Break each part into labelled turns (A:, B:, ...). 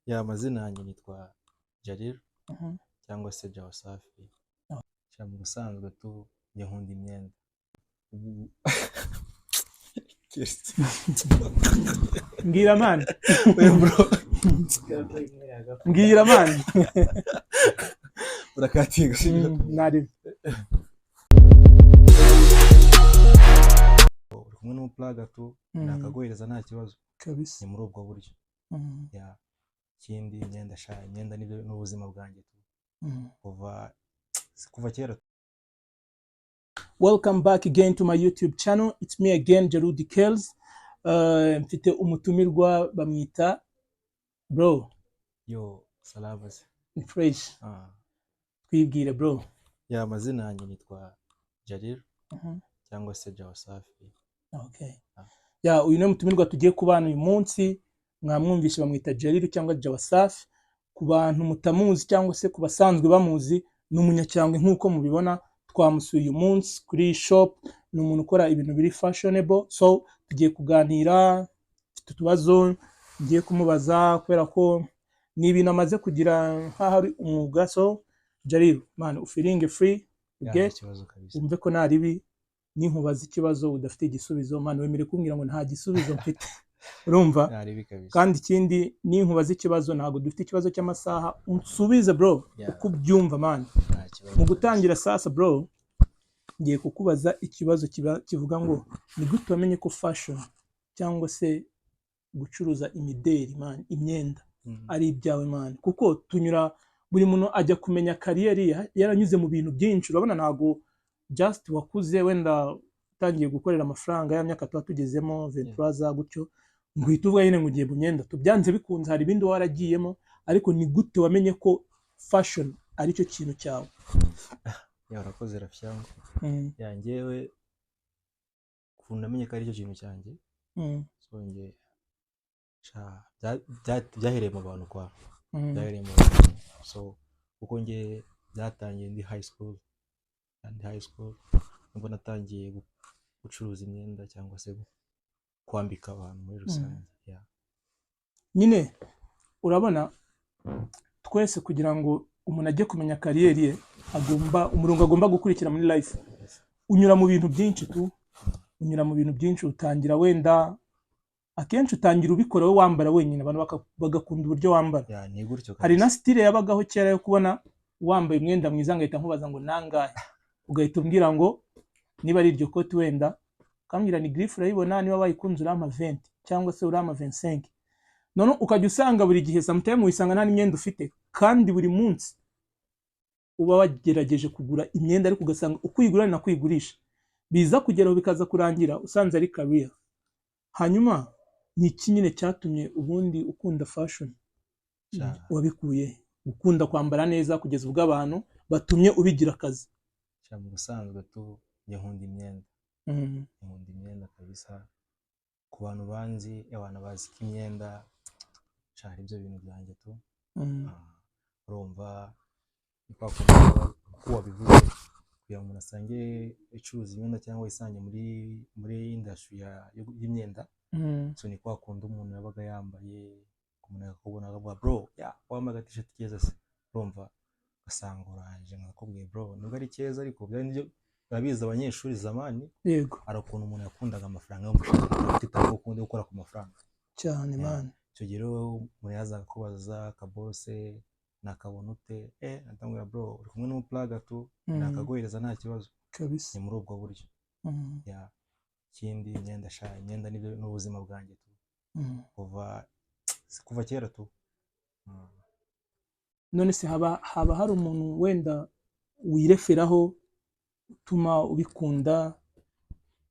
A: Ya, amazina yanjye nitwa Jalil cyangwa se Jawasafi. Sha, mu busanzwe tu njye nkunda imyenda. Ubu
B: Mbwira man.
A: Oya bro.
B: Mbwira man.
A: Urakatinga, sibyo?
B: Nari
A: Uri kumwe n'umupulaga tu, nakaguhereza nta kibazo.
B: Kabisa.
A: Ni muri ubwo buryo. Ya, ikindi imyenda, sha, imyenda nibyo n'ubuzima bwanjye tu. Kuva kera.
B: Welcome back again to my YouTube channel. It's me again, Jarudi Kells. Mfite umutumirwa bamwita bro.
A: Yo, salama se?
B: Ni fresh.
A: Ah.
B: Twibwire bro.
A: Ya, amazina yanjye nitwa Jalil cyangwa se Jawasafi.
B: Okay.
A: Ah.
B: Ya, uyu ni umutumirwa tugiye kubana uyu munsi. Mwamwumvishe, bamwita Jalil cyangwa Jawasafi. Ku bantu mutamuzi cyangwa se ku basanzwe bamuzi, ni umunyacyangwe nk'uko mubibona. Twamusuye uyu munsi kuri shop, ni umuntu ukora ibintu biri fashionable. So tugiye kuganira, mfite utubazo ngiye kumubaza kubera ko ni ibintu amaze kugira nk'aho ari umwuga. So Jalil, man, ufeelinge free.
A: Ya,
B: Uge
A: nta kibazo kabisa.
B: Wumve ko nta ribi ninkubaza ikibazo udafite igisubizo, man, wemere kumbwira ngo nta gisubizo mfite, urumva?
A: Nta ribi kabisa.
B: Kandi ikindi, ninkubaza ikibazo, ntabwo dufite ikibazo cy'amasaha, unsubize bro uko ubyumva man.
A: Nta kibazo
B: Mu
A: kabisa.
B: gutangira sasa bro, ngiye kukubaza ikibazo kivuga ngo ni gute wamenye ko fashion cyangwa se gucuruza imideri man, imyenda ari ibyawe man? Kuko tunyura, buri muntu ajya kumenya career ye yaranyuze mu bintu byinshi. Urabona ntabwo just wakuze wenda utangiye gukorera amafaranga ya myaka tuba tugezemo 23 gutyo ngo uhite uvuga nyine ngo ugiye mu myenda. Tubyanze bikunze hari ibindi waragiyemo, ariko ni gute wamenye ko fashion aricyo kintu cyawe?
A: Ya, urakoze rafyango. Ya, njyewe ukuntu namenye ko aricyo kintu cyanjye, so njye sha, byahereye mu bantu kwa byahereye mu bantu. So kuko njye byatangiye ndi high school, ndi high school nibwo natangiye gucuruza imyenda cyangwa se kwambika abantu muri rusange, yeah.
B: Nyine urabona twese kugira ngo umuntu ajye kumenya career ye, agomba umurongo agomba gukurikira muri life, unyura mu bintu byinshi tu, unyura mu bintu byinshi. Utangira wenda, akenshi utangira ubikora wowe wambara wenyine, abantu bagakunda uburyo wambara.
A: Ya, ni gutyo
B: Hari na
A: kabisa.
B: style yabagaho kera yo kubona wambaye umwenda mwiza ngahita nkubaza ngo nangahe, ugahita umbwira ngo niba ari iryo koti wenda ukambwira ni griffe, urayibona, niba wayikunze urampa 20 cyangwa se urampa 25. None ukajya usanga buri gihe sometime wisanga nta n'imyenda ufite, kandi buri munsi uba wagerageje kugura imyenda, ariko ugasanga uko uyigura ni nako uyigurisha. Biza kugeraho bikaza kurangira usanze ari career. Hanyuma ni iki nyine cyatumye ubundi ukunda fashion?
A: Sha.
B: Wabikuye he? Ukunda kwambara neza kugeza ubwo abantu batumye ubigira akazi?
A: Sha, mu busanzwe tu njye nkunda imyenda. Nkunda imyenda kabisa. Ku bantu banzi, abantu bazi ko imyenda, sha, ari byo bintu byanjye tu. Ah, urumva ni kwa kundi uko wabivuze, kugira ngo umuntu asange icuruza imyenda cyangwa yisange muri industry y'imyenda. So ni kwa kundi umuntu yabaga yambaye, umuntu akakubona akavuga: "Bro, ya, wambaye agatisheti keza se?" Urumva ugasanga uraje nkakubwiye: "Bro, nubwo ari keza, ariko byari nibyo." Urabizi abanyeshuri zamani, hari ukuntu umuntu yakundaga amafaranga y'umushahara utitaye ko ukunda gukora ku mafaranga.
B: Cyane.
A: Yeah.
B: Man.
A: Icyo gihe rero umuntu yazaga akubaza akabose nakabona ute, ndamubwira: "Bro, uri kumwe n'umupulaga tu, nakaguhereza nta kibazo."
B: Kabisa.
A: Ni muri ubwo buryo. Ya, ikindi imyenda, sha, imyenda nibyo n'ubuzima bwanjye tu. Kuva kera tu.
B: None se haba hari umuntu wenda wireferaho utuma ubikunda,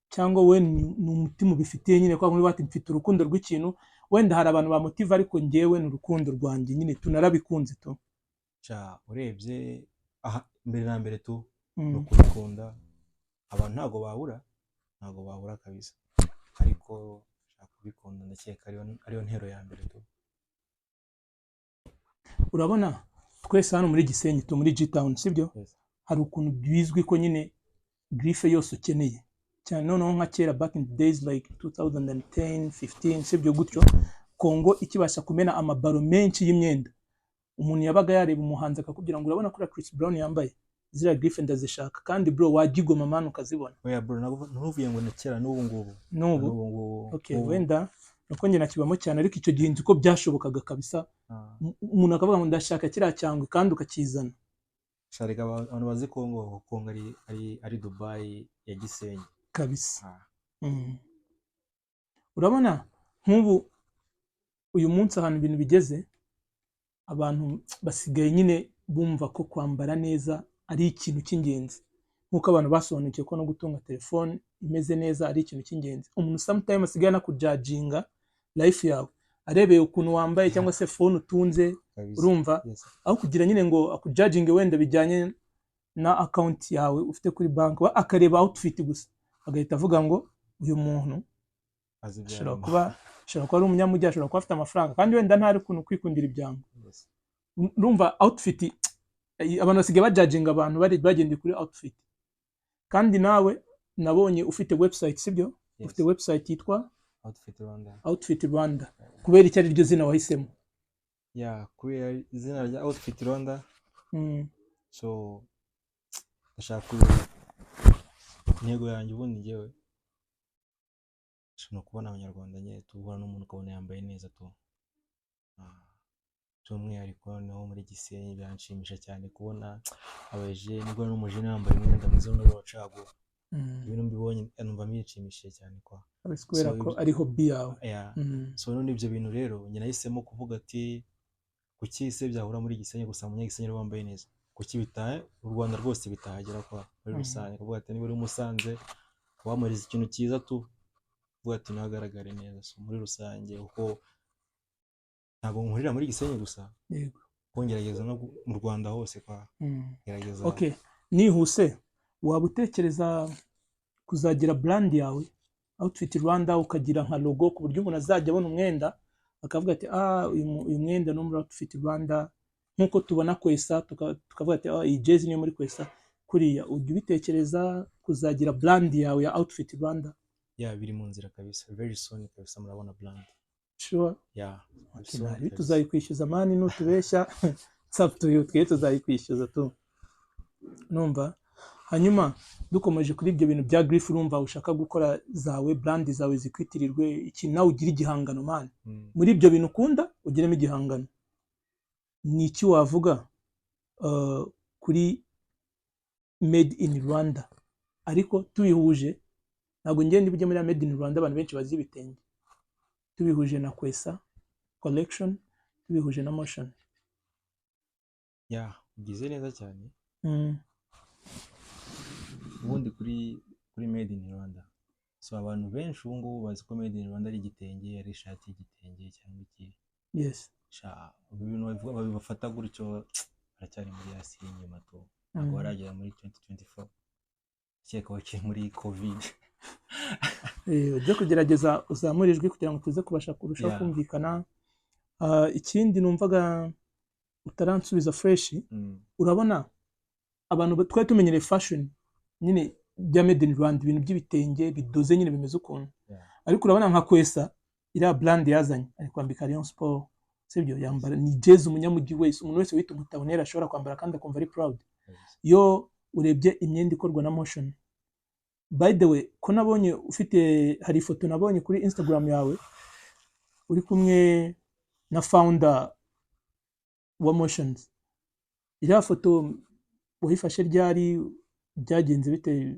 B: cyangwa we ni umutima ubifitiye nyine, kwa kundi bati mfite urukundo rw'ikintu? Wenda hari abantu bamotiva, ariko njyewe ni urukundo rwanjye nyine, tunarabikunze tu.
A: Sha, urebye aha mbere na mbere tu ni ukubikunda. Abantu ntabwo babura kabisa, ariko sha, kubikunda ndakeka ariyo ntero ya mbere tu.
B: Urabona twese hano muri Gisenyi tu, muri G-Town, sibyo?
A: Yes.
B: Hari ukuntu bizwi ko nyine griffe yose ukeneye cyane, noneho nka kera, back in the days, like 2010 15, sibyo gutyo? Kongo ikibasha kumena amabaro menshi y'imyenda, umuntu yabaga yareba umuhanzi akakubwira ngo urabona kuriya Chris Brown yambaye ziriya griffe, ndazishaka. Kandi bro, wajya i Goma man ukazibona.
A: Oya bro, ntuvuye ngo ni kera, n'ubu ngubu.
B: N'ubu?
A: N'ubu ngubu.
B: Okay.
A: Ubu.
B: Wenda nuko njye nakibamo cyane, ariko icyo gihe nzi ko byashobokaga kabisa. Umuntu akavuga ngo ndashaka kiriya cyangwe kandi ukakizana.
A: Shareka abantu bazi Kongo, Kongo ari Dubai ya Gisenyi.
B: Kabisa. Urabona nk'ubu uyu munsi ahantu ibintu bigeze, abantu basigaye nyine bumva ko kwambara neza ari ikintu cy'ingenzi, nk'uko abantu basobanukiwe ko no gutunga telefone imeze neza ari ikintu cy'ingenzi. Umuntu sometime asigaye anakujudginga life yawe arebeye ukuntu wambaye cyangwa se phone utunze. Urumva?
A: Yes.
B: Aho kugira nyine ngo akujudginge wenda bijyanye na account yawe ufite kuri banki, we akareba outfit gusa agahita avuga ngo uyu muntu
A: Azi ibyo
B: ashobora
A: arimo.
B: kuba ari umunyamujyi, ashobora kuba afite amafaranga, kandi wenda ntari ukuntu kwikundira ibyango. Urumva outfit, abantu basigaye bajudginga abantu bari bagendeye kuri outfit. Kandi nawe nabonye ufite website, sibyo?
A: Yes.
B: Ufite website yitwa
A: Outfit Rwanda.
B: Outfit Rwanda. Kubera icyo ari ryo zina wahisemo?
A: Yeah, kubera izina rya Outfit Rwanda, so ndashaka intego yanjye ubundi njyewe ni ukubona Abanyarwanda nyine tubona n'umuntu ukabona yambaye neza tu. By'umwihariko niho muri Gisenyi biranshimisha cyane kubona abajene, nibwo n'umujene yambaye umwenda mwiza n'uwo caguwa. Ibintu mbibonye numva binshimishije cyane kwa.
B: Kabisa, kubera
A: So,
B: ko ari hobby yawe.
A: Yeah. So none ibyo bintu rero njye nahisemo kuvuga ati kuki se byahura muri Gisenyi gusa, umunyagisenyi ariwe wambaye neza, kuki bitahe u Rwanda rwose bitahagera kwa muri rusange? Kuvuga ati niba uri Musanze wamuriza ikintu cyiza tu, kuvuga ati ntagaragare neza. So muri rusange, kuko ntabwo nkurira muri Gisenyi gusa, kuko ngerageza no mu Rwanda hose kwa ngerageza.
B: Okay, nihuse, waba utekereza kuzagira brand yawe Outfit Rwanda, ukagira nka logo ku buryo umuntu azajya abona umwenda akavuga ati ah, uyu mwenda ni muri Outfit Rwanda, nk'uko tubona Kwesa tukavuga ati ah, iyi jezi niyo muri Kwesa kuriya? Ujya ubitekereza kuzagira brand yawe ya Outfit Rwanda?
A: Yeah, biri mu nzira kabisa, very soon kabisa murabona brand.
B: Sure?
A: Yeah.
B: Okay,
A: soon
B: nabi
A: kabisa.
B: Tuzayikwishyuza man, nutubeshya it's up to you, twe tuzayikwishyuza tu. Numva hanyuma dukomeje kuri ibyo bintu bya griffe, urumva ushaka gukora zawe brand zawe zikwitirirwe iki, nawe ugira igihangano man. Muri ibyo bintu ukunda ugiremo igihangano. Ni iki wavuga kuri made in Rwanda? Ariko tubihuje, ntabwo ngenda ibyo muri made in Rwanda abantu benshi bazi ibitenge, tubihuje na Kwesa Collection, tubihuje na Moshions.
A: Yeah, ugize neza cyane. Ubundi kuri made in Rwanda, so abantu benshi ubu ngubu bazi ko made in Rwanda ari igitenge, ari ishati y'igitenge cyangwa iki. Sha, ibintu babivuga babifata gutyo baracyari muri hasi y'inyuma tu, ntabwo baragera muri 2024, kereka bakiri muri COVID.
B: Ujye kugerageza uzamure ijwi kugira ngo tuze kubasha kurushaho kumvikana. Ikindi numvaga utaransubiza fresh, urabona abantu twari tumenyereye fashion nyine bya made in Rwanda, ibintu by'ibitenge bidoze nyine bimeze ukuntu. Ariko urabona nka Kwesa, iriya brand yazanye, ari kwambika Rayon Sport, sibyo? Yambara ni jezi umunyamujyi wese, umuntu wese wita umutabonera ashobora kwambara kandi akumva ari proud. Iyo urebye imyenda ikorwa na Moshions, by the way, ko nabonye ufite, hari ifoto nabonye kuri Instagram yawe uri kumwe na founder wa Moshions, iriya foto wayifashe ryari? Byagenze bite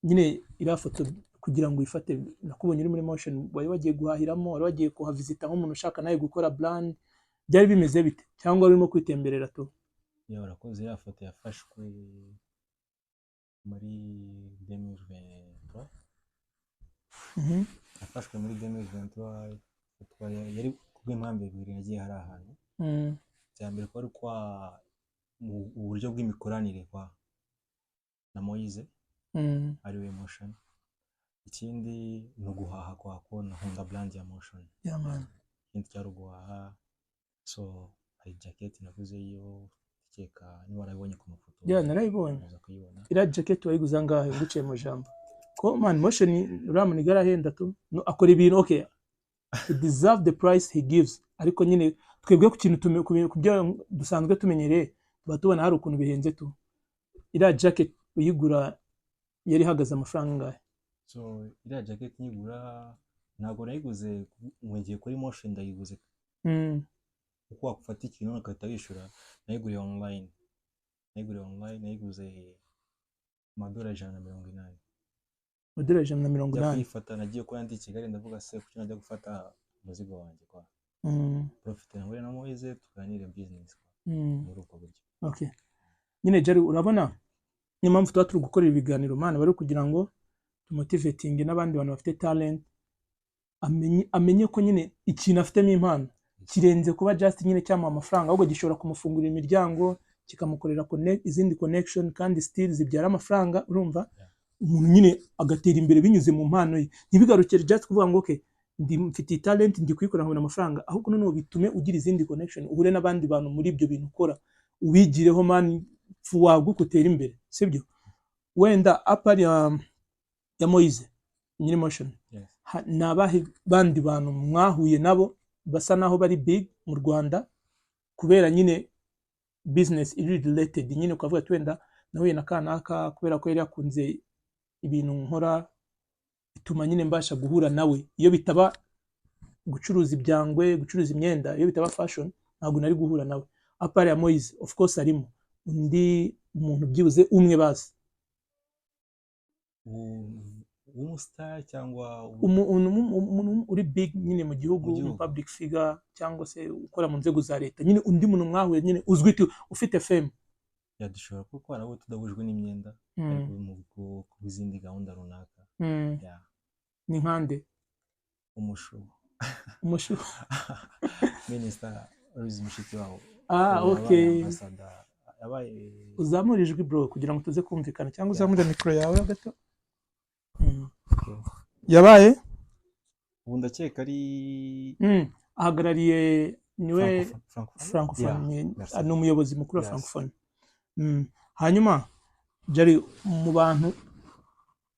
B: nyine iriya foto kugira ngo uyifate? Nakubonye uri muri Moshions, wari wagiye guhahiramo, wari wagiye kuhavisita nk'umuntu ushaka nawe gukora brand, byari bimeze bite? Cyangwa wari urimo kwitemberera tu?
A: Yeah, urakoze. Iriya foto yafashwe muri 2023. Yafashwe muri 2023, ifatwa yari kubw'impamvu ebyiri nagiye hari ahantu. Icya mbere kwari kwa mu uburyo bw'imikoranire kwa na Moise, ariwe Moshions. Ikindi ni uguhaha kwa ko nkunda brand ya Moshions.
B: Yeah, man.
A: Ikindi cyari uguhaha. So hari jacket naguzeyo, ndakeka niba warabibonye ku mafoto.
B: Yeah, narayibonye.
A: Uza kuyibona.
B: Iriya jacket wayiguze angahe nguciye mu jambo? Ko man, Moshions uriya muniga arahenda tu. No, akora ibintu okay. He deserve the price he gives. Ariko nyine twebwe ku kintu ku byo dusanzwe tumenyereye, tuba tubona hari ukuntu bihenze tu. Iriya jacket uyigura yari ihagaze amafaranga angahe?
A: So iriya jacket nyigura, ntabwo nayiguze ngo ngiye kuri Moshions ndayiguze. Uko wakufata ikintu ugahita wishyura. Nayiguriye online, nayiguriye online, nayiguze amadolari 180.
B: Amadolari ijana na mirongo
A: Njya
B: inani
A: kuyifata, nagiye kuba ndi i Kigali, ndavuga: "Se kuki najya gufata umuzigo wanjye kwa profite nahure na Moise tuganire business kwa?" Muri ubwo buryo.
B: Okay, nyine Jari, urabona niyo mpamvu tuba turi gukora ibiganiro, man, bari kugira ngo tumotivatinge n'abandi bantu bafite talent, amenye ko nyine ikintu afitemo impano kirenze kuba just nyine cyamuha amafaranga, ahubwo gishobora kumufungurira imiryango, kikamukorera izindi connection, kandi still zibyara amafaranga. Urumva, umuntu nyine agatera imbere binyuze mu mpano ye, ntibigarukire just kuvuga ngo: "Okay, ndi mfite iyi talent, ndi kuyikora nkabona amafaranga," ahubwo noneho bitume ugira izindi connection, uhure n'abandi bantu muri ibyo bintu ukora, ubigireho, man, waguka utere imbere, sibyo? Wenda apart ya Moise nyiri Moshions,
A: Yes.
B: ni abahe bandi bantu mwahuye nabo basa naho bari big mu Rwanda kubera nyine business iri related, nyine ukavuga ati: "Wenda nahuye na kanaka kubera ko yari yakunze ibintu nkora, bituma nyine mbasha guhura nawe. Iyo bitaba gucuruza ibyangwe, gucuruza imyenda, iyo bitaba fashion, ntabwo nari guhura nawe"? Apart ya Moise, of course arimo undi muntu, byibuze umwe bazi.
A: W'umustar cyangwa
B: Umuntu uri big nyine mu gihugu,
A: Mu gihugu.
B: Mu public figure cyangwa se ukora mu nzego za leta nyine, undi muntu mwahuye nyine uzwi, ufite fame.
A: Yadushobora kuba nabo tudahujwe n'imyenda, ariko mu ku zindi gahunda runaka. Yeah.
B: Ni nkande?
A: Umushu.
B: Umushu?
A: Minisita Louise Mushikiwabo.
B: Ah.
A: Yabaye ambassador, yabaye
B: Uzamure ijwi, bro, kugira ngo tuze kumvikana, cyangwa uzamure mikoro yawe gato.
A: Okay.
B: Yabaye
A: Ubu ndakeka ari
B: Ahagarariye niwe
A: Francophone.
B: Francophone.
A: Yeah, merci.
B: Ni umuyobozi mukuru wa
A: Yes.
B: Francophone. Hanyuma Jari, mu bantu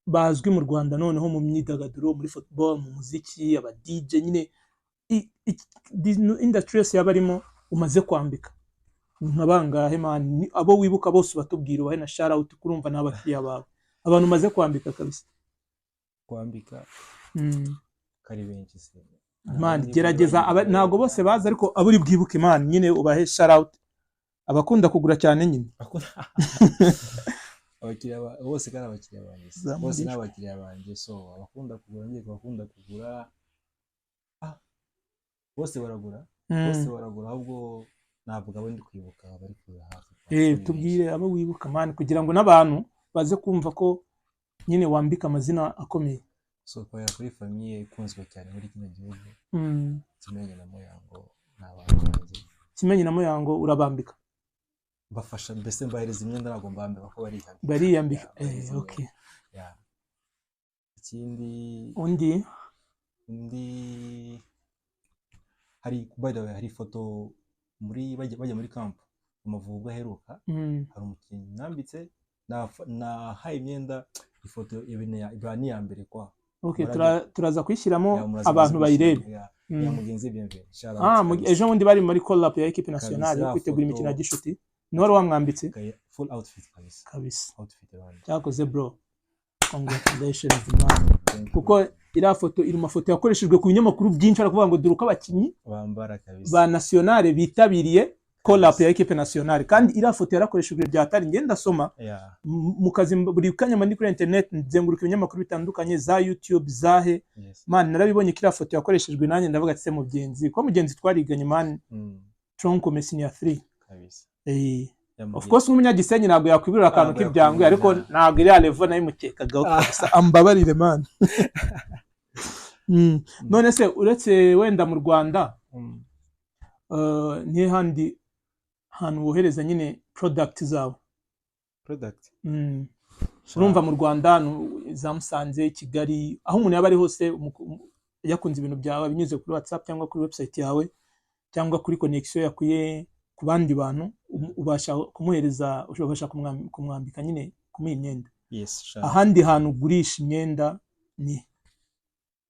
B: bazwi mu Rwanda noneho mu myidagaduro, muri football, mu muziki, aba DJ nyine, industry yose yaba arimo, umaze kwambika nka bangahe, man? Abo wibuka bose ubatubwira, ubahe na shout out, kurumva ni abakiriya bawe, abantu umaze kwambika kabisa.
A: Kwambika kari benshi se.
B: Man, gerageza ntabwo bose bazi, ariko abo uri bwibuke, man, nyine ubahe shout out, abakunda kugura cyane nyine.
A: Abakiriya bose kandi abakiriya banjye se.
B: Zamura
A: Bose ni
B: ijwi.
A: abakiriya banjye. So abakunda kugura, ngiye ku bakunda kugura, bose baragura. Bose baragura, ahubwo navuga abo ndi kwibuka bari kuza hafi.
B: Eh, tubwire abo wibuka, man, kugira ngo n'abantu baze kumva ko nyine wambika amazina akomeye.
A: So kubera kuri famille ikunzwe cyane muri kino gihugu, Kimenyi na Muyango ni abantu banjye.
B: Kimenyi na Muyango urabambika?
A: Mbafasha mbese, mbahereza imyenda, ntabwo mbambika ko bariyambika.
B: Bariyambika.
A: Yeah, bahereza
B: Okay.
A: imyenda. Yeah. Ikindi,
B: Undi?
A: Undi hari, by the way, hari ifoto muri bajya muri camp Amavubi ubwo aheruka, hari umukinnyi nambitse, nahaye imyenda, ifoto iba ni iya mbere kwa
B: Okay.
A: Murajya
B: Turaza kuyishyiramo
A: Ya, muraza
B: abantu
A: kuza
B: bayirebe.
A: gushyiramo, ya mugenzi Bienvenue. Shout out
B: Ah,
A: kabisa.
B: ejo bundi bari muri call up ya équipe nationale yo
A: Kabisa,
B: kwitegura imikino ya gishuti, ni wari wamwambitse?
A: Full outfit kabisa.
B: Kabisa.
A: Outfit Rwanda.
B: Cyakoze, bro, congratulations, man.
A: Thank you.
B: Kuko iriya foto iri mu mafoto yakoreshejwe ku binyamakuru byinshi, barakuvuga ngo dore uko abakinnyi
A: bambara kabisa
B: ba nationale bitabiriye call up ya équipe nationale, kandi iriya foto yarakoreshejwe byatari. Ngenda ndasoma mu kazi buri kanya mba ndi kuri internet, nzenguruka ibinyamakuru bitandukanye, za YouTube, zahe, man, narabibonye ko iriya foto yakoreshejwe, nanjye ndavuga ati: "Se mugenzi, ko mugenzi twariganye, man, tronc commun senior 3."
A: Kabisa.
B: Of course, nk'umunyagisenyi ntabwo yakwibura akantu
A: Ntabwo
B: k'ibyangwe, ariko
A: yakwibura.
B: ntabwo iriya level nayimukekagaho kabisa, ambabarire, man. None se uretse wenda mu Rwanda, nihe handi hantu wohereza nyine product zawe?
A: Product?
B: Urumva mu Rwanda za Musanze, Kigali, aho umuntu yaba ari hose yakunze ibintu byawe binyuze kuri WhatsApp cyangwa kuri website yawe cyangwa kuri connection yakuye ku bandi bantu, ubasha kumuhereza, ubasha kumwambika nyine, kumuha imyenda?
A: Yes, sha.
B: Ahandi hantu ugurisha imyenda ni?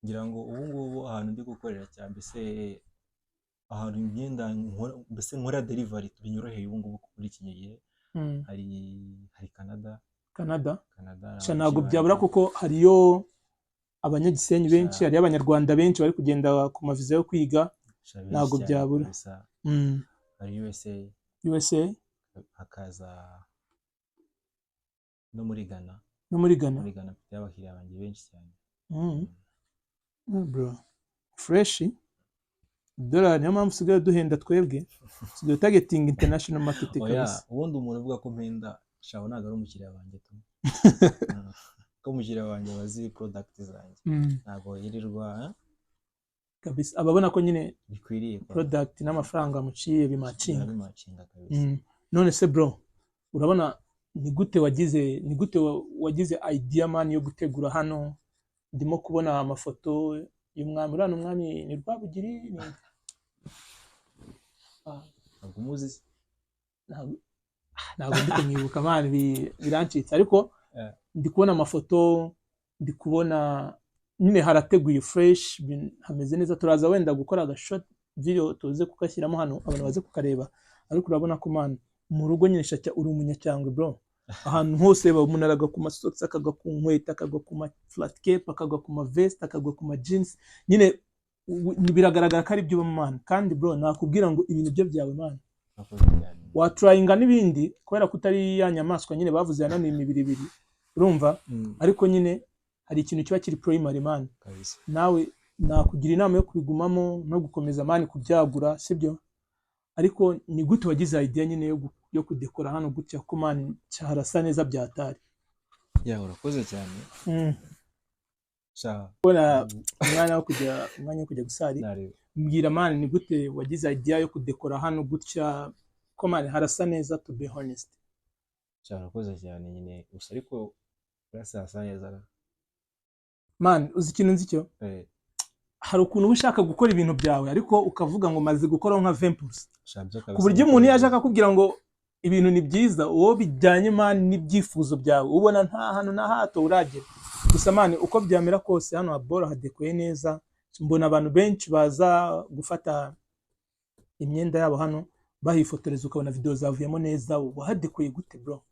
A: Ngira ngo ubu ngubu ahantu ndi gukorera cyane, mbese ahantu imyenda nkora, mbese nkora delivery binyoroheye ubu ngubu kuri iki gihe, hari Canada.
B: Canada.
A: Canada hari
B: Sha, ntabwo
A: abaji
B: byabura,
A: banjye.
B: kuko hariyo Abanyagisenyi benshi,
A: Sha.
B: hariyo Abanyarwanda benshi bari kugenda ku maviza yo kwiga.
A: Sha, benshi
B: Ntabwo
A: cyane
B: byabura.
A: kabisa. Hari USA,
B: USA.
A: hakaza no muri Ghana.
B: No muri Ghana.
A: Muri Ghana mfite abakiriya banjye benshi cyane.
B: Bro, fresh idolari, niyo mpamvu usigaye duhenda twebwe, usigaye targeting international market.
A: Oya.
B: Kabisa.
A: Ubundi umuntu uvuga ko mpenda, shaho, ntabwo ari umukiriya wanjye tu. Ko umukiriya wanjye aba azi product zanjye, ntabwo yirirwa, eh?
B: Kabisa, ababona ko nyine
A: Bikwiriye kwa
B: product n'amafaranga muciye bimatchinga.
A: Bimatchinga kabisa.
B: None se bro, urabona ni gute wagize idea, man, yo gutegura hano? Ndimo kubona amafoto y'umwami uriya, ni umwami, ni Rwabugiri, ni
A: Ntabwo umuzi se?
B: Ntabwo ndi kumwibuka, man, birancitse, ariko ndi kubona amafoto, ndi kubona nyine harateguye fresh, hameze neza. Turaza wenda gukora aga short video tuze kugashyiramo hano, abantu baze kukareba. Ariko urabona ko, man, mu rugo nyine shacya uri umunyacyangwe, bro. Ahantu hose umuntu aragwa ku masocks, akagwa ku nkweto, akagwa ku ma flat cap, akagwa ku ma vest, akagwa ku ma jeans. Nyine biragaragara ko ari byo ubamo, man. Kandi bro, nakubwira ngo ibintu byo byawe, man,
A: Urakoze cyane.
B: watryinga n'ibindi, kubera ko utari ya nyamaswa nyine bavuze yananiye imibiri ibiri, urumva? Ariko nyine hari ikintu kiba kiri primary, man.
A: Kabisa.
B: Nawe nakugira inama yo kubigumamo no gukomeza, man, kubyagura, sibyo? Ariko ni gute wagize idea nyine yo kudekora hano gutya, ko, man, harasa neza byatari?
A: Yeah, urakoze cyane. Sha.
B: Kubona umwanya wo kujya gusari.
A: Nareba.
B: Mbwira, man, ni gute wagize idea yo kudekora hano gutya, ko, man, harasa neza, to be honest?
A: Sha, urakoze cyane nyine. Gusa ariko urasa, hasa neza ra.
B: Man, uzi ikintu nzi cyo?
A: Eh.
B: Hari ukuntu uba ushaka gukora ibintu byawe, ariko ukavuga ngo maze gukoraho nka 20%,
A: Sha, byo
B: ku
A: kabisa.
B: buryo umuntu yaje akakubwira ngo ibintu ni byiza, uwo bijyanye, man, n'ibyifuzo byawe, ubona nta hantu na hato uragera. Gusa, man, uko byamera kose, hano haboro hadekoye neza. Mbona abantu benshi baza gufata imyenda yabo hano, bahifotoreza, ukabona video zavuyemo neza. Wahadekoye gute, bro?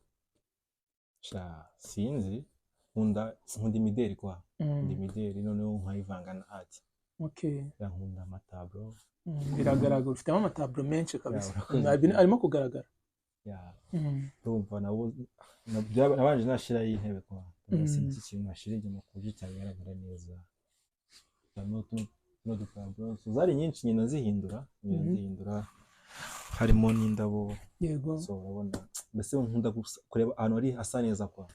A: Sha, sinzi, nkunda imideri kwa, nkunda imideri, noneho nkayivanga na art. Yeah, nkunda amatablo.
B: Biragaragara, ufitemo amatablo menshi kabisa.
A: Yeah, urakoze.
B: Arimo kugaragara.
A: Yeah, urumva nabo nabanje nashiraho intebe kwa. Sinzi ikintu nashyira inyuma ku buryo cyagaragara neza. Harimo tuno dutablo. So, zari nyinshi, ngenda zihindura, ngenda zihindura, harimo n'indabo. So urabona, mbese nkunda kureba ahantu hari hasa neza kwa,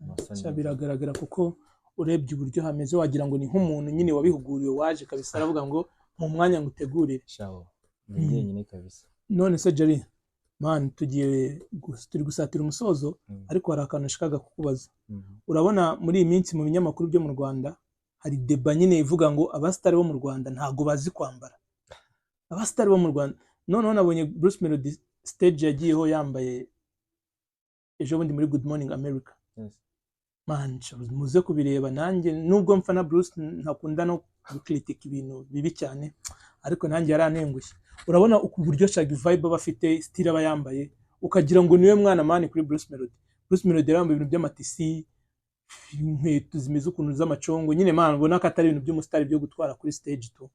A: hasa
B: Sha,
A: neza.
B: Biragaragara, kuko urebye uburyo hameze wagira ngo ni nk'umuntu nyine wabihuguriwe waje kabisa, aravuga ngo mu mwanya ngo utegurire.
A: Shawo, ni njyenyine kabisa.
B: None se Jerry, man, turi gusatira umusozo, ariko hari akantu nashakaga kukubaza. Urabona muri iyi minsi mu binyamakuru byo mu Rwanda hari débat nyine ivuga ngo abasitari bo mu Rwanda ntabwo bazi kwambara, abasitari bo mu Rwanda. Noneho nabonye Bruce Melody stage yagiyeho yambaye ejo bundi muri Good Morning America. Man, muze kubireba. Nanjye nubwo mfana Bruce, ntakunda no gukritika ibintu bibi cyane, ariko nanjye yarantengushye. Urabona uku buryo Shaggy Vibe aba afite style, aba yambaye ukagira ngo niwe mwana, man, kuri Bruce Melody. Bruce Melody yambaye ibintu by'amatisi, inkweto zimeze ukuntu z'amacongo nyine, man, ubona ko atari ibintu by'umusitari byo gutwara kuri stage tu.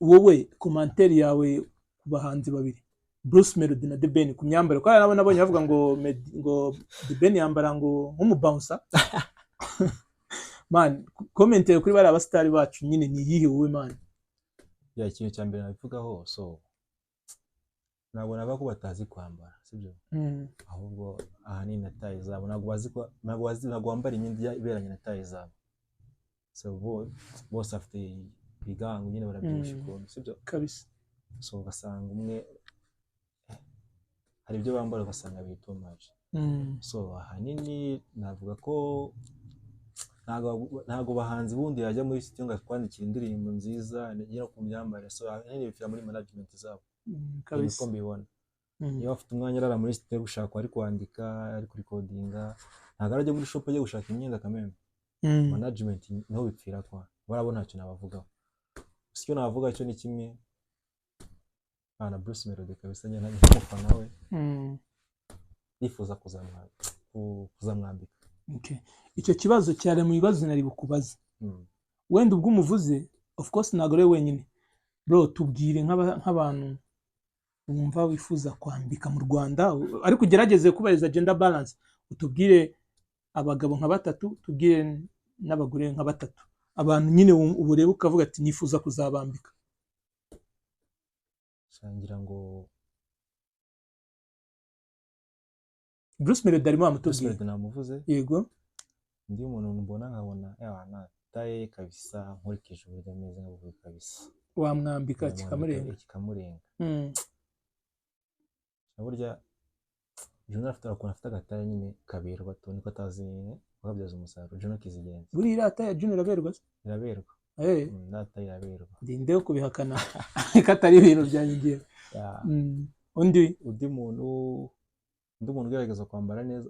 B: Wowe commentaire yawe ku bahanzi babiri, Bruce Melody na The Ben, ku myambarire, kuko nabo nabonye bavuga ngo The Ben yambara ngo nk'umubouncer. Man, comment yawe kuri bariya basitari bacu nyine ni iyihe wowe, man?
A: Yeah, ikintu cya mbere nabivugaho, so ntabwo navuga ko batazi kwambara, sibyo? Ahubwo ahanini na taille zabo ntabwo bazi ntabwo bazi, ntabwo bambara imyenda iberanye na taille zabo. So bose bafite ibigango nyine, barabyibushye ukuntu, sibyo?
B: Kabisa.
A: So ugasanga umwe hari ibyo bambara ugasanga biri too much. So ahanini navuga ko ntabwo bahanzi bundi yajya muri studio ngo akwandikire indirimbo nziza no ku myambarire. So ahanini bipfira muri management zabo. Niko mbibona. Iyo afite umwanya arara muri studio gushaka, ari kwandika, ari kurikodinga, ntabwo arajya muri shop ajya gushaka imyenda kameme. Management niho bipfira kwa. Barabo ntacyo nabavugaho. Gusa icyo navuga cyo ni kimwe, na Bruce Melody kabisa, njye nanjye nk'umufana we nifuza kuzamwambika.
B: Okay. Icyo kibazo cyari mu bibazo nari bukubaze. Wenda ubwo umuvuze, of course ntabwo ari we wenyine. Bro, tubwire nk'abantu wumva wifuza kwambika mu Rwanda, ariko ugerageze kubahiriza gender balance. Utubwire abagabo nka batatu, tubwire n'abagore nka batatu, abantu nyine ubureba ukavuga ati: "Nifuza kuzabambika."
A: Sha, ngira ngo
B: Bruce Melody arimo,
A: Bruce
B: wamutubwiye.
A: Melody namuvuze.
B: Yego.
A: Undi muntu mbona nkabona yawana taye kabisa, nkurikije uburyo ameze nkabuvuga kabisa,
B: wamwambika
A: namwambika
B: kikamurenga.
A: Kikamurenga. Burya Juno afite ukuntu afite agataye nyine kaberwa tu, niko atazi bakabyaza umusaruro. Juno Kizigenza.
B: Buriya iriya taye ya Juno iraberwa se?
A: Iraberwa. Data iraberwa.
B: Ndinde yo kubihakana ko atari ibintu byanjye ngewe.
A: Yeah.
B: Undi?
A: Undi muntu ugerageza kwambara neza,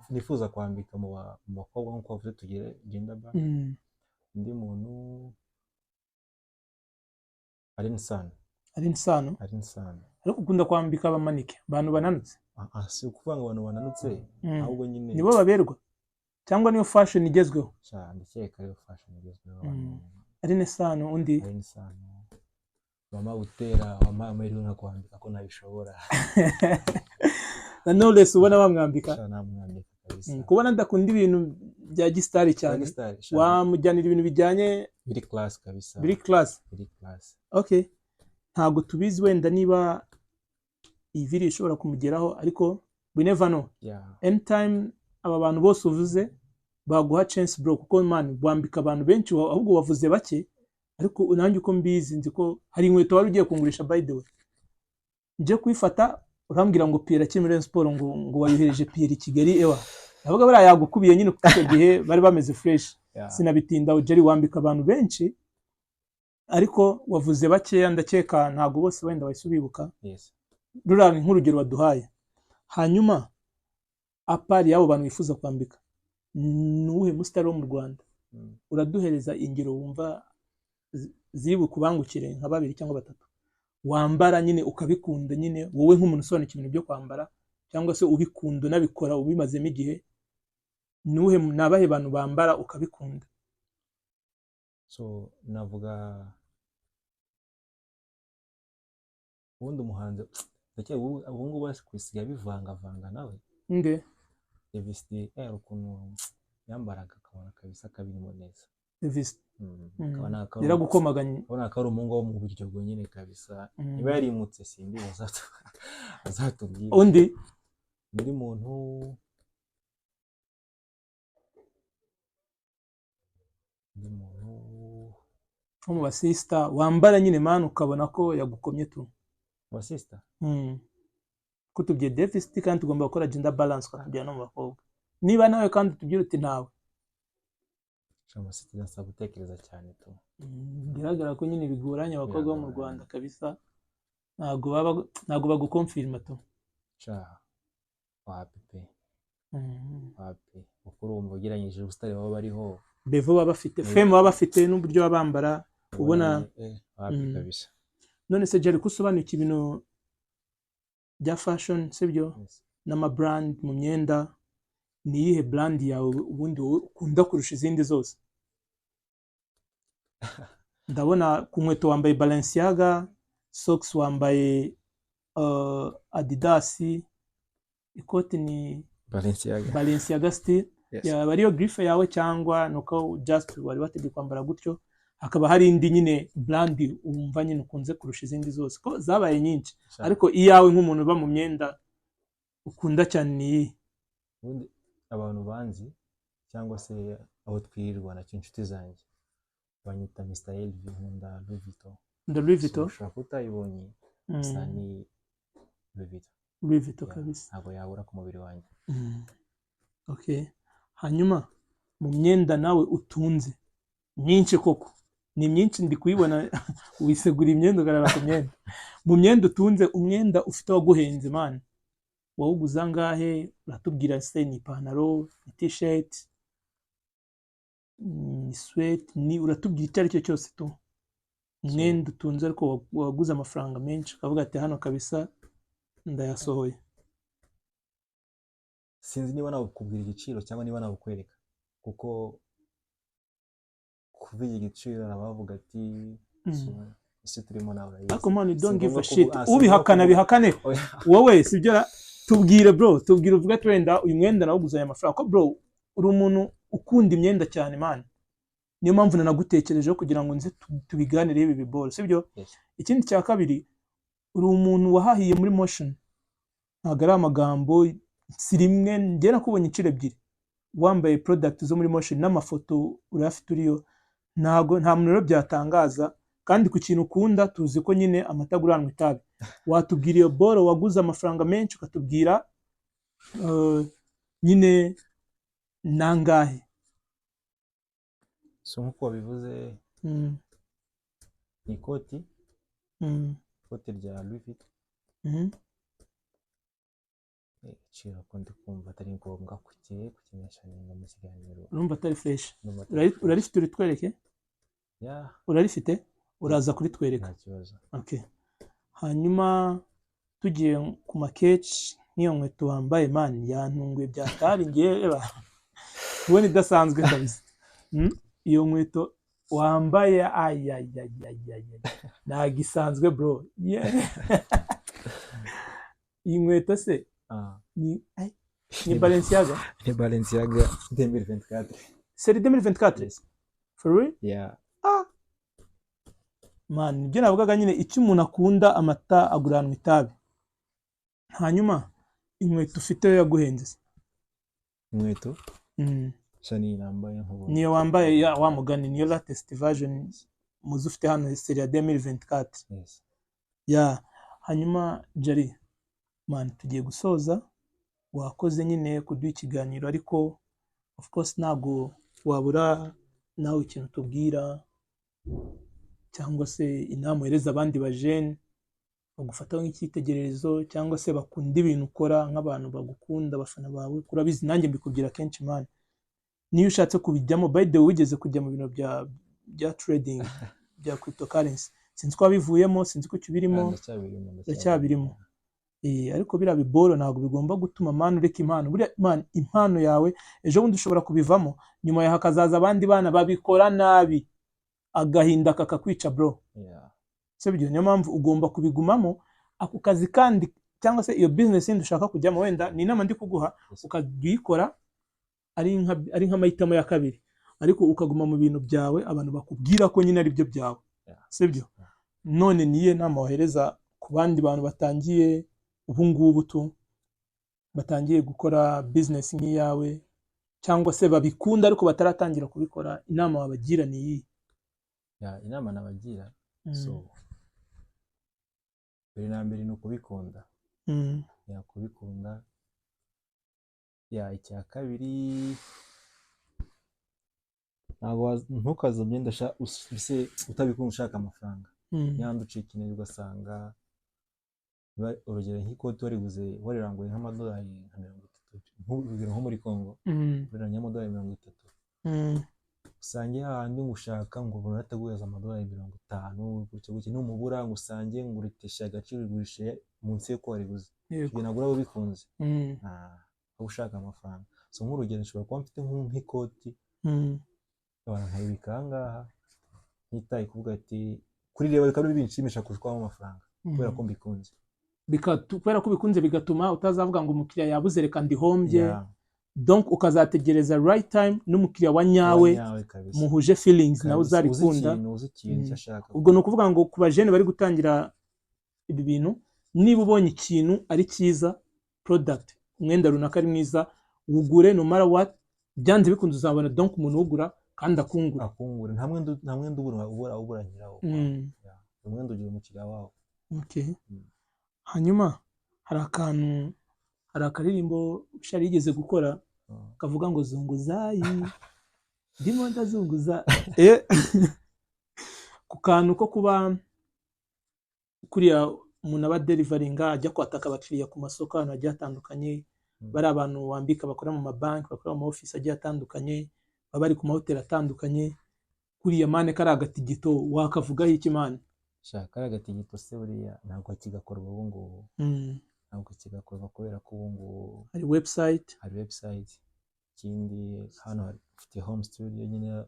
A: nifuza kwambika mu bakobwa, nk'uko bavuze tugire gender balance. Undi muntu, Alyn Sano.
B: Alyn Sano.
A: Alyn Sano.
B: Ariko ukunda kwambika abamanike, abantu bananutse.
A: Ah, ah, si ukuvuga ngo abantu bananutse, ahubwo nyine
B: Nibo baberwa cyangwa niyo fashion igezweho?
A: Sha, ndakeka ariyo fashion igezweho.
B: Alyn Sano, undi?
A: Alyn Sano, Mama Butera wampaye amahirwe nkakwambika ko nabishobora.
B: Na Knowless ubona bamwambika?
A: Sha, namwambika kabisa.
B: Kubona adakunda ibintu bya gisitari cyane,
A: Star, sha,
B: wamujyanira ibintu bijyanye
A: biri class kabisa.
B: Biri class.
A: Biri class.
B: Okay, ntabwo tubizi wenda niba iyi video ishobora kumugeraho, ariko we never know. Anytime aba bantu bose uvuze baguha chance, bro, kuko man wambika abantu benshi, ahubwo wavuze bake. Ariko nanjye uko mbizi, nzi ko hari inkweto wari ugiye kungurisha, by the way, nje kuyifata urambwira ngo Pierre akiri muri Rayon Sport, ngo wayohereje Pierre i Kigali. Ewa, ndavuga buriya yagukubiye nyine, kuko icyo gihe bari bameze fresh. Sinabitindaho. Jerry, wambika abantu benshi ariko wavuze bakeya, ndakeka ntabwo bose wenda wahise ubibuka. Ruriya ni nk'urugero waduhaye. Hanyuma apart y'abo bantu wifuza kwambika, ni uwuhe musitari wo mu Rwanda uraduhereza ingero wumva ziri bukubangukire, nka babiri cyangwa batatu, wambara nyine ukabikunda nyine, wowe nk'umuntu usobanukiwe ibintu byo kwambara cyangwa se ubikunda, unabikora, ubimazemo igihe? Ni uwuhe, ni abahe bantu bambara ukabikunda?
A: So navuga ubundi umuhanzi, ndakeka ubu ngubu basigaye bivangavanga nawe.
B: Nde?
A: Davis D, hari ukuntu yambaraga akabona kabisa kabirimo neza.
B: Davis?
A: Akabona ko ari
B: Yaragukomaganye.
A: Ubona ko ari umuhungu wo mu Biryogo nyine kabisa. Niba yarimutse simbizi, azatubwire.
B: Undi?
A: Undi muntu
B: Nko mu basisita wambara nyine man ukabona ko yagukomye tu.
A: Abasisita?
B: Ko tubwiye Davis D kandi tugomba gukora gender balance, ukatubwira no mu bakobwa niba nawe kandi utubwira uti ntawe.
A: Abasisita ndasaba gutekereza cyane tu.
B: Bigaragara ko nyine bigoranye abakobwa bo mu
A: Biragoranye.
B: Rwanda kabisa, ntabwo bagukomfirima tu.
A: Sha, wapi pe. Wapi, kuko urumva ugereranyije ubusitari baba bariho,
B: bevo baba bafite, fame baba bafite n'uburyo baba bambara, ubona
A: wapi kabisa.
B: None se Jerry, ko usobanukiwe ibintu bya fashion, sibyo?
A: Yes.
B: N'ama brand mu myenda, ni iyihe brand yawe ubundi wowe ukunda kurusha izindi zose? Ndabona ku nkweto wambaye Balenciaga, socks wambaye Adidas, ikoti ni
A: Balenciaga.
B: Balenciaga still.
A: Yes.
B: Yaba ariyo griffe yawe cyangwa ni uko just wari wateguye kwambara gutyo, hakaba hari indi nyine brand wumva nyine ukunze kurusha izindi zose, ko zabaye nyinshi?
A: Sha,
B: Ariko iyawe nk'umuntu uba mu myenda ukunda cyane ni iyihe?
A: Ubundi abantu banzi cyangwa se aho twirirwa na inshuti zanjye banyita Mr LV, nkunda Louis Vuitton.
B: Nda Louis
A: So,
B: Vuitton.
A: ushobora kuba utayibonye gusa ni Louis Vuitton.
B: Louis Vuitton.
A: Yeah,
B: Kabisa.
A: ntabwo yabura ku mubiri wanjye.
B: Okay, hanyuma mu myenda nawe utunze myinshi, koko ni myinshi, ndi kuyibona wisegura imyenda, ukarara ku myenda. Mu myenda utunze, umwenda ufite waguhenze man wawuguze angahe? Uratubwira se ni ipantaro, ni t-shirt? Ni sweat, ni uratubwira icyo ari cyo cyose tu, umwenda utunze ariko waguze amafaranga menshi, ukavuga ati: "Hano kabisa ndayasohoye."
A: Sinzi niba nawukubwira igiciro cyangwa niba nawukwereka, kuko kuvuga igiciro arabavuga ati "Isi turimo nawe urayizi."
B: Ariko man, don't give a
A: Si ngombwa
B: shit.
A: si ngombwa
B: Ubihakana bihakane.
A: Oya.
B: Wowe sibyo tubwire bro, tubwire uvuge ati: "Wenda uyu mwenda nawuguze aya mafaranga." Ko bro, uri umuntu ukunda imyenda cyane man, niyo mpamvu nanagutekerejeho kugira ngo nze tubiganireho ibi biboro, sibyo?
A: Yes.
B: Ikindi cya kabiri, uri umuntu wahahiye muri Moshions. Ntabwo ari amagambo, si rimwe, njye nakubonye inshuro ebyiri wambaye product zo muri Moshions, n'amafoto urayafite uriyo. Ntabwo nta muntu rero byatangaza. Kandi ku kintu ukunda, tuzi ko nyine amata aguranwa itabi. Watubwira iyo boro waguze amafaranga menshi, ukatubwira nyine nangahe?
A: So nk'uko wabivuze, ni ikoti, ikoti rya Louis Vuitton. Igiciro ko ndi kumva atari ngombwa kukimentioninga mu kiganiro.
B: Urumva atari fresh?
A: Ndumva atari fresh.
B: Urarifite uritwereke?
A: Yeah.
B: Urarifite, uraza kuritwereka?
A: Nta kibazo.
B: Okay. Hanyuma tugiye ku makeci, nk'iyo nkweto wambaye man, yantunguye byatari. Ngiye eba kubona idasanzwe kabisa. Iyo nkweto wambaye, ayayayayaya, ntabwo isanzwe bro. Yeah. Iyi nkweto se ni ay, ni Balenciaga?
A: Ni Balenciaga 2024.
B: Série 2024?
A: Yes.
B: For real?
A: Yeah.
B: Man, nibyo navugaga nyine, icyo umuntu akunda amata aguranwa itabi. Hanyuma inkweto ufite yo yaguhenze se?
A: Inkweto sha ni nambaye nk'ubu.
B: Niyo wambaye ya wa mugani, niyo latest version muzi ufite hano, série ya 2024?
A: Yes.
B: Ya, hanyuma Jali man, tugiye gusoza. Wakoze nyine kuduha ikiganiro, ariko of course ntabwo wabura nawe ikintu tubwira cyangwa se inama uhereza abandi bajene bagufata nk'icyitegererezo, cyangwa se bakunda ibintu ukora, nk'abantu bagukunda, abafana bawe. Urabizi nanjye mbikubwira kenshi man, niyo ushatse kubijyamo. By the way, wigeze kujya mu bintu bya trading, bya cryptocurrency. Sinzi ko wabivuyemo, sinzi ko ukibirimo.
A: Ndacyabirimo.
B: Ndacyabirimo. Ariko biriya biboro ntabwo bigomba gutuma man ureka impano. Buriya man, impano yawe ejo bundi ushobora kubivamo, nyuma yawe hakazaza abandi bana babikora nabi, agahinda kakakwica bro. Sibyo? Niyo mpamvu ugomba kubigumamo ako kazi kandi, cyangwa se iyo business yindi ushaka kujyamo. Wenda ni inama ndi kuguha, ukajya uyikora ari nk'amahitamo ya kabiri, ariko ukaguma mu bintu byawe abantu bakubwira ko nyine ari byo byawe. Sibyo? None niyo nama wahereza ku bandi bantu batangiye ubu ngubu tu, batangiye gukora business nk'iyawe, cyangwa se babikunda ariko bataratangira kubikora? Inama wabagira ni iyi?
A: Yeah, inama nabagira, so mbere na mbere ni ukubikunda. Yeah, kubikunda. Yeah, icya kabiri, ntabwo ntukaze imyenda mbese utabikunda ushaka amafaranga. Nyanda ucika intege, ugasanga urugero nk'ikoti wariguze, wariranguye nk'amadolari nka 30, urugero nko muri Congo, wariranguye nk'amadolari 30, usange hahandi ngo ushaka ngo urataguhereza amadolari 50 gutyo gutyo, numubura ngo usange ngo uriteshe agaciro, urigurishe munsi y'uko wariguze. Ibyo ntabwo uraba ubikunze. Waba ushaka amafaranga. So nk'urugero nshobora kuba mfite nk'ikoti, abantu nkayibika aha ngaha, ntitaye kuvuga ati kurireba bikaba binshimisha kurusha amafaranga, kubera ko mbikunze.
B: Kubera ko ubikunze, bigatuma utazavuga ngo umukiriya yabuze, reka ndihombye. Donc ukazategereza right time n'umukiriya wa nyawe,
A: nyawe kabisa,
B: muhuje feelings, nawe
A: Kabisa, uzi
B: uzabikunda.
A: ikintu, uzi ikintu icyo ashaka.
B: Ubwo ni ukuvuga ngo ku bajene bari gutangira ibi bintu, niba ubonye ikintu ari cyiza, product, umwenda runaka ari mwiza, wugure no matter what. Byanze bikunze uzabona donc umuntu uwugura kandi akungura.
A: Akungura. Nta mwenda ubura nyirawo. Yeah. Umwenda ugira umukiriya wawo.
B: Okay. Hanyuma hari akantu, hari akaririmbo Bushali yigeze gukora kavuga ngo "Zunguzayi, ndimo ndazunguza." Ku kantu ko kuba kuriya umuntu aba deliveringa, ajya kwataka abakiriya ku masoko ahantu hagiye hatandukanye, bari abantu wambika bakora mu mabanki, bakora mu ma office agiye atandukanye, Baba bari ku mahoteli atandukanye kuriya, man. Kari agatigito wakavugaho iki, man?
A: Shaka, kariya gatigito se buriya ntabwo kigakorwa ubu ngubu. Ntabwo kigakorwa kubera ko ubu ngubu
B: hari website.
A: Hari website. Ikindi, hano mfite home studio nyine,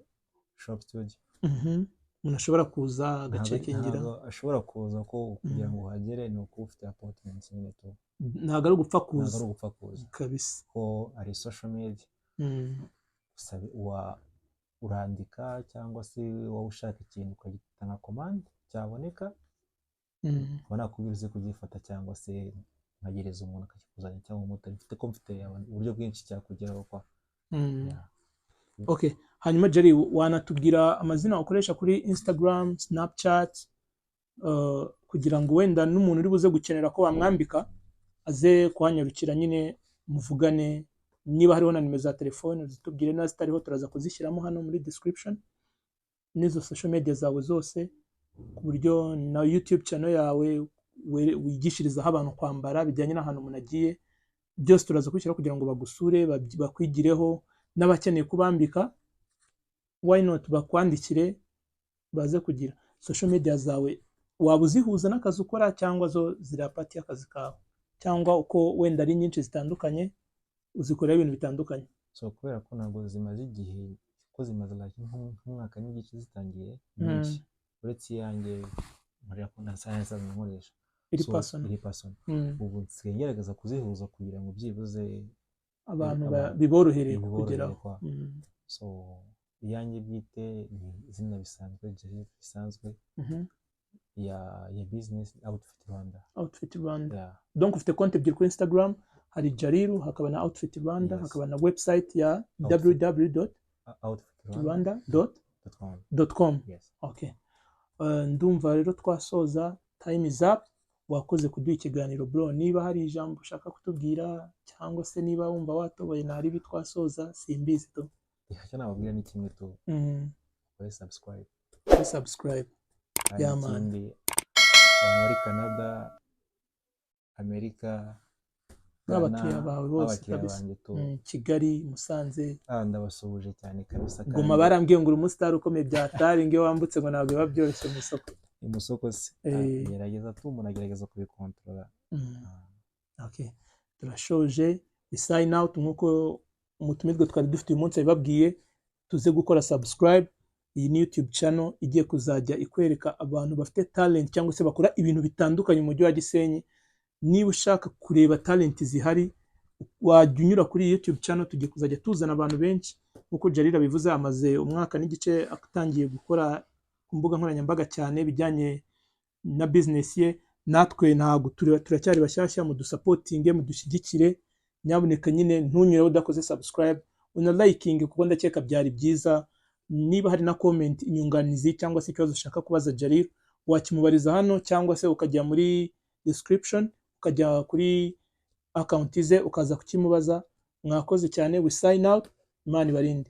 A: shop studio.
B: Umuntu ashobora kuza
A: Ntabwo
B: agacekingira.
A: Ntabwo ashobora kuza, ko kugira ngo uhagere ni ukuba ufite appointment nyine tu.
B: Ntabwo ari ugupfa
A: Ntabwo
B: kuza.
A: ari ugupfa kuza.
B: Kabisa.
A: Ko hari social media. Gusa wa urandika cyangwa se wowe ushaka ikintu ukagitanga commande, cyaboneka nkaba nakubwira uze kugifata, cyangwa se nkagereza umuntu akakikuzanira, cyangwa umumotari mfite, ko mfite uburyo bwinshi cyakugeraho kwa. Yeah.
B: Okay, hanyuma Jerry, wanatubwira amazina ukoresha kuri Instagram, Snapchat, kugira ngo wenda n'umuntu uri buze gukenera ko wamwambika aze kuhanyarukira nyine muvugane. Niba hariho na nimero za telefone zitubwire, niba zitariho turaza kuzishyiramo hano muri description, n'izo social media zawe zose, ku buryo na YouTube channel yawe wigishirizaho abantu kwambara bijyanye n'ahantu umuntu agiye, byose turaza kubishyiraho kugira ngo bagusure, bakwigireho, n'abakeneye kubambika, why not, bakwandikire baze kugira. Social media zawe waba uzihuza n'akazi ukora, cyangwa zo ziri apart y'akazi kawe, cyangwa uko wenda ari nyinshi zitandukanye uzikorera ibintu bitandukanye?
A: So kubera ko ntabwo zimaze igihe, ko zimaze like nk'umwaka n'igice zitangiye, nyinshi uretse iyanjye nkorera ko nsanzwe nkoresha
B: iri
A: So,
B: personal.
A: Iri personal. Ubu nsigaye ngerageza kuzihuza kugira ngo byibuze
B: abantu biborohereye
A: biborohere
B: kukugeraho.
A: kwa. So iyanjye bwite ni izina bisanzwe, Jerry bisanzwe. Ya business, Outfit Rwanda.
B: Outfit Rwanda.
A: Yeah.
B: Donc ufite konti ebyiri kuri Instagram, hari Jariru, hakaba na Outfit Rwanda.
A: Yes.
B: Hakaba na website ya
A: Outfit.
B: www
A: Outfit
B: rwanda
A: .com.
B: .com.
A: Yes.
B: Okay. Ndumva rero twasoza, time is up. Wakoze kuduha ikiganiro, bro. Niba hari ijambo ushaka kutubwira, cyangwa se niba wumva watoboye, ntaribi, twasoza, simbizi to.
A: Icyo nababwira ni kimwe tu: ukore subscribe.
B: Kuri subscribe.
A: Kandi
B: Yeah, man.
A: ikindi, abantu bari Canada, Amerika,
B: N'abakiriya
A: Ghana,
B: bawe bose
A: n'abakiriya
B: kabisa.
A: banjye tu.
B: Kigali, Musanze.
A: Ah, ndabasuhuje cyane kabisa.
B: Goma.
A: Kandi
B: Barambwiye ngo uri umusitari ukomeye bya tari, ngo iyo wambutse ngo ntabwo biba byoroshye mu isoko.
A: Ni mu soko se?
B: Eh.
A: Ah, gerageza tu, umuntu agerageza kubikontorora. Ah.
B: Okay. Turashoje, we sign out nk'uko umutumirwa twari dufite uyu munsi yabibabwiye. Tuze gukora subscribe. Iyi ni YouTube channel igiye kuzajya ikwereka abantu bafite talent cyangwa se bakora ibintu bitandukanye mu mujyi wa Gisenyi. Niba ushaka kureba talent zihari, wajya unyura kuri YouTube channel. Tugiye kuzajya tuzana abantu benshi nk'uko Jalil abivuze, amaze umwaka n'igice atangiye gukora ku mbuga nkoranyambaga cyane bijyanye na business ye. Natwe ntabwo turacyari bashyashya, mudusapotinge, mudushyigikire nyabuneka nyine. Ntunyure udakoze subscribe, unalikinge, kuko ndakeka byari byiza. Niba hari na comment, inyunganizi cyangwa se ikibazo ushaka kubaza Jalil, wakimubariza hano, cyangwa se ukajya muri description, ukajya kuri account ze, ukaza kukimubaza. Mwakoze cyane, we sign out. Imana ibarinde.